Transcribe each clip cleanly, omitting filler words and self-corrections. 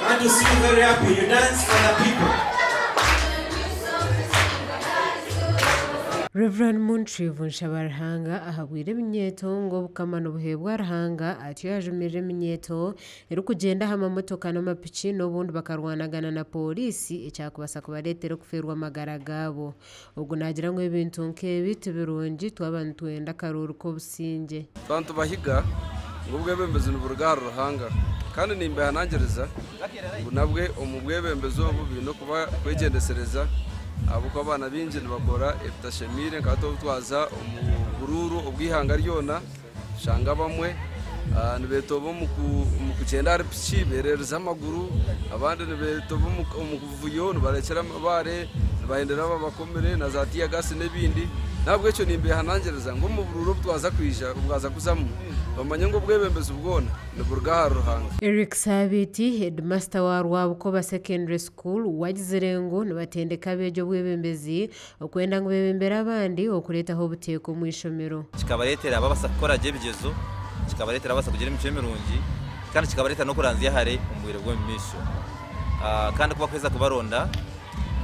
Want to see you very happy. You dance for the people. Rev Muntrieve Nshabaruhanga ahabwire eminyeeto ngu obukama nibuheebwa Ruhanga atyo yajumirira eminyeeto erikugyenda aha mamotoka n'amapiki n'obundi bakarwanagana na pooriisi ekyakubaasa kubareetera okufeerwa amagara gaabo. Ogu naagira ngu ebintu nk'ebi tibirungi twaba nitwenda akaruuru k'obusingye. Twaba nitubahiga ngu obwebembezi niburuga ahari Ruhanga kandi nimbehanangiriza ngu nabwe omu bwebembezi obu baine okuba kwegyendesereza ahabw'okuba abaana baingi nibakora ebitashemeire nka hati obu twaza omu buruuru obw'eihanga ryona tushanga abamwe nibeetooba omu kugyenda ahari piki beererize amaguru abandi nibeetooba omu buvuyo nibarekyera amabaare nibahendera ababakomire na za tiyagaasi n'ebindi. N'ahabw'ekyo nimbehanangiriza ngu omu buruuru obu twaza kwija obwaza kuzamu bamanye ngu obwebembezi bwona niburuga ahari Ruhanga. Eric Sabiiti, Headmaster wa Rwabukoba Secondary School wagizire ngu nibatendeka abeegi obwebembezi okwenda ngu bebembere abandi okureetaho obuteeka omu ishomero. Kikabareetera babaasa kukora gye ebigyezo, kikabareetera babaasa kugira emicwe mirungi, kandi kikabareetera n'okuranzya hare omu bwire bw'omumaisho. Kandi ku bakuheza kubaronda,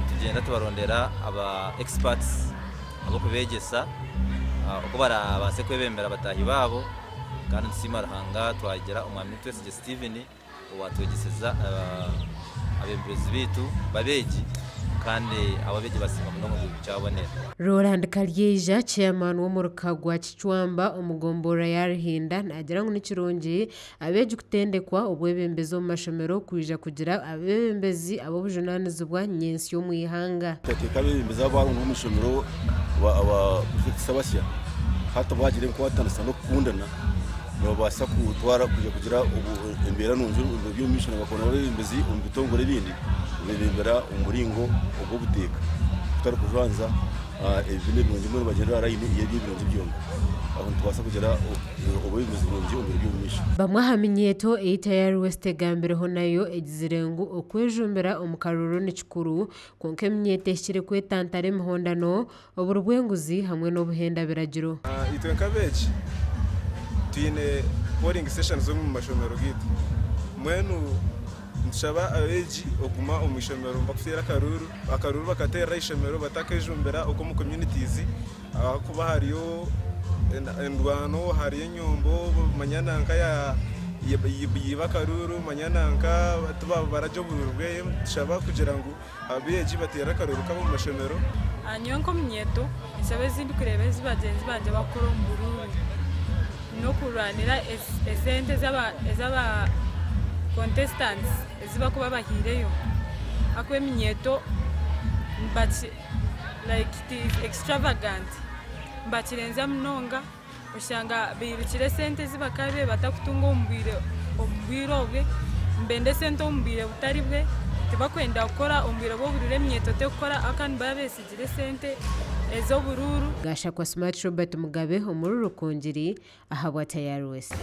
nitugyenda tubarondera aba experts ab'okubeegyesa oku baraabaase kwebembera bataahi baabo. Kandi nitusiima Ruhanga twagira Omwami Twesigye Stephen owaatwegyeseza abeebembezi baitu b'abeegi kandi abo abeegi basiima munonga ngu kyabonera. Roland Karyeija, Chairman w'omuruka gwa Kicwamba omu gomborora ya Ruhinda naagira ngu ni kirungi abeegi kutendekwa obwebembezi omu mashomero kwija kugira abeebembezi ab'obujunaanizibwa nyentsya omu ihanga. Tuteeka abeebembezi abu omu ishomero aba prefects abasya hati bagira enkwatanisa n'okukundana nibabaasa kutwara kuja kugira embeera nungi omu by'omumaisho nibakora abeebembezi omu bitongore ebindi bebembera omu muringo ogw'obuteeka kutari kujwanza ebibiina ebirungi mbwenu nibagyendera aha layini y'eby'ebirungi byonka aho nitubaasa kugira obwebembezi burungi omu biro by'omumaisho. Bamwe aha minyeeto ei Tayari West egambireho nayo egizire ngu okwejumbira omu karuuru ni kikuru kwonka eminyeeto ehikire kwetantara emihondano, oburi bw'enguzi hamwe n'obuhenda biragiro. Itwe nk'abeegi twine polling stations omu mashomero gaitu. Mbwenu nitushaba abeegi okuguma omu ishomero bakuteera akaruuru, akaruuru bakateerera aha ishomero batakejumbira okwo omu communities ahakuba hariyo endwano, hariyo enyombo, manya nanka yiba akaruuru, manya nanka tibabaragye oburuuru bweye. Nitushaba kugira ngu abeegi bateere akaruuru kabo omu mashomero. Nyowe nk'omunyeeto enshobe ezi ndikureeba ezi bagyenzi bangye bakukora omu buruuru n'okurwanira esente ez'aba contestants ezi bakuba bahaireyo ahakuba eminyeeto like it is extravagant nibakirenza munonga oshanga bairukire esente ezi bakabaire batakutunga omu bwire obwe nibenda esente omu bwire butari bwe tibakwenda kukora omu bwire bw'oburuuru eminyeeto tekukora ahakuba nibaba besigire esente ez'oburuuru. Gashakwa Smart Robert Mugabe omuri Rukungiri ahabwa Tayari West.